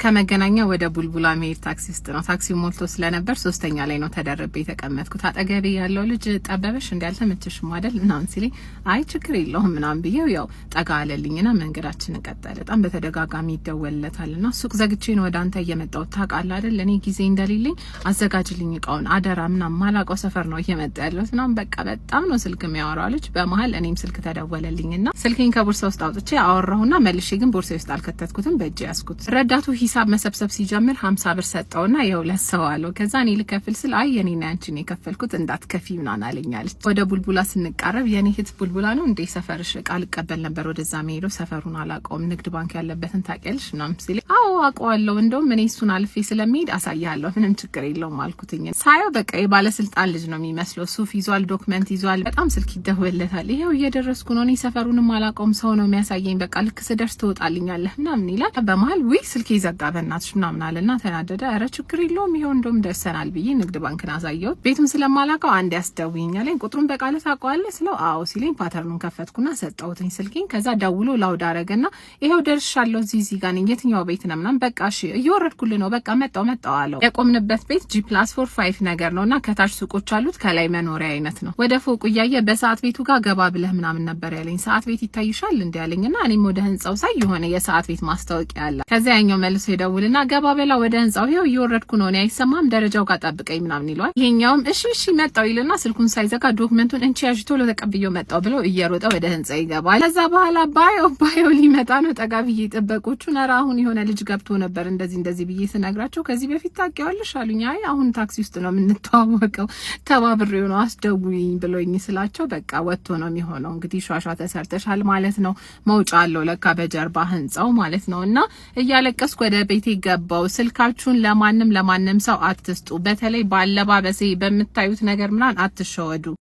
ከመገናኛ ወደ ቡልቡላ መሄድ ታክሲ ውስጥ ነው። ታክሲ ሞልቶ ስለነበር ሶስተኛ ላይ ነው ተደርቤ የተቀመጥኩት። አጠገቤ ያለው ልጅ "ጠበበሽ እንዲ፣ አልተመቸሽም አይደል?" ምናምን ሲለኝ "አይ፣ ችግር የለውም" ምናምን ብዬው ያው ጠጋ አለልኝና መንገዳችንን ቀጠለ። በጣም በተደጋጋሚ ይደወልለታል እና "ሱቅ ዘግቼ ነው ወደ አንተ እየመጣሁት፣ ታውቃለህ አይደል? እኔ ጊዜ እንደሌለኝ፣ አዘጋጅልኝ እቃውን አደራ" ምናምን፣ ማላውቀው ሰፈር ነው እየመጣ ያለሁት ምናምን። በቃ በጣም ነው ስልክ የሚያወራው ልጅ። በመሀል እኔም ስልክ ተደወለልኝና ስልኬን ከቦርሳ ውስጥ አውጥቼ አወራሁና መልሼ ግን ቦርሳ ውስጥ አልከተትኩትም፣ በእጅ ያዝኩት። ረዳቱ ሂሳብ መሰብሰብ ሲጀምር 50 ብር ሰጠውና የሁለት ሰው አለው። ከዛ እኔ ልከፍል ስል "አይ፣ የኔና ያንቺን የከፈልኩት፣ እንዳትከፊ" ምናምን አለኝ አለች። ወደ ቡልቡላ ስንቃረብ "የኔ እህት፣ ቡልቡላ ነው እንዴ ሰፈርሽ? እቃ ልቀበል ነበር ወደዛ መሄደው፣ ሰፈሩን አላውቀውም፣ ንግድ ባንክ ያለበትን ታውቂያለሽ?" ምናምን ሲል "አዎ፣ አውቀዋለሁ፣ እንደውም እኔ እሱን አልፌ ስለሚሄድ አሳይሃለሁ፣ ምንም ችግር የለውም" አልኩትኝ። ሳየው በቃ የባለስልጣን ልጅ ነው የሚመስለው። ሱፍ ይዟል፣ document ይዟል። በጣም ስልክ ይደወለታል። "ይሄው እየደረስኩ ነው፣ እኔ ሰፈሩንም አላውቀውም፣ ሰው ነው የሚያሳየኝ፣ በቃ ልክ ስደርስ ትወጣልኛለህ" ምናምን ይላል። በመሀል "ውይ፣ ስልኬ ዘጋ በእናትሽ" ምናምን አለና ተናደደ። "ኧረ ችግር የለውም፣ ይኸው እንደውም ደርሰናል" ብዬ ንግድ ባንክን አሳየሁት። ቤቱን ስለማላውቀው "አንድ ያስደውይኛለኝ፣ ቁጥሩን በቃል ታውቀዋለህ?" ስለው "አዎ" ሲለኝ pattern ኡን ከፈትኩና ሰጠሁትኝ ስልኬን። ከዛ ደውሎ loud አረገና "ይኸው ደርሻለሁ፣ እዚህ ጋር ነኝ፣ የትኛው ቤት ነው?" ምናምን። "በቃ እሺ፣ እየወረድኩልህ ነው፣ በቃ መጣው መጣው" አለው። የቆምንበት ቤት G+4 5 ነገር ነው እና ከታች ሱቆች አሉት፣ ከላይ መኖሪያ አይነት ነው። ወደ ፎቁ እያየ "በሰዓት ቤቱ ጋር ገባ ብለህ" ምናምን ነበር ያለኝ። "ሰዓት ቤት ይታይሻል?" እንዲ ያለኝና እኔም ወደ ህንጻው ሳይ የሆነ የሰዓት ቤት ማስታወቂያ አለ። ከዚያ ያኛው መልሶ ይደውልና "ገባ በላ ወደ ህንጻው፣ ይኸው እየወረድኩ ነው፣ እኔ አይሰማም፣ ደረጃው ጋር ጠብቀኝ" ምናምን ይለዋል። ይሄኛውም "እሺ እሺ፣ መጣው" ይልና ስልኩን ሳይዘጋ document ኡን "እንቺ ያዥ፣ ቶሎ ተቀብዬው መጣው" ብሎ እየሮጠ ወደ ህንጻ ይገባል። ከዛ በኋላ ባየው ባየው ሊመጣ ነው። ጠጋ ብዬ ጥበቆቹን "ኧረ አሁን የሆነ ልጅ ገብቶ ነበር እንደዚህ እንደዚህ" ብዬ ስነግራቸው "ከዚህ በፊት ታውቂዋለሽ?" አሉኝ። "አይ፣ አሁን ታክሲ ውስጥ ነው የምንተዋወቀው፣ ተባብሬው ነው አስደውይኝ ብሎኝ" ስላቸው "በቃ ወጥቶ ነው የሚሆነው፣ እንግዲህ ሿሿ ተሰርተሻል ማለት ነው።" መውጫ አለው ለካ በጀርባ ህንጻው ማለት ነው። እና እያለቀስኩ ወደ ቤቴ ገባው። ስልካችሁን ለማንም ለማንም ሰው አትስጡ። በተለይ በአለባበሴ በምታዩት ነገር ምናምን አትሸወዱ።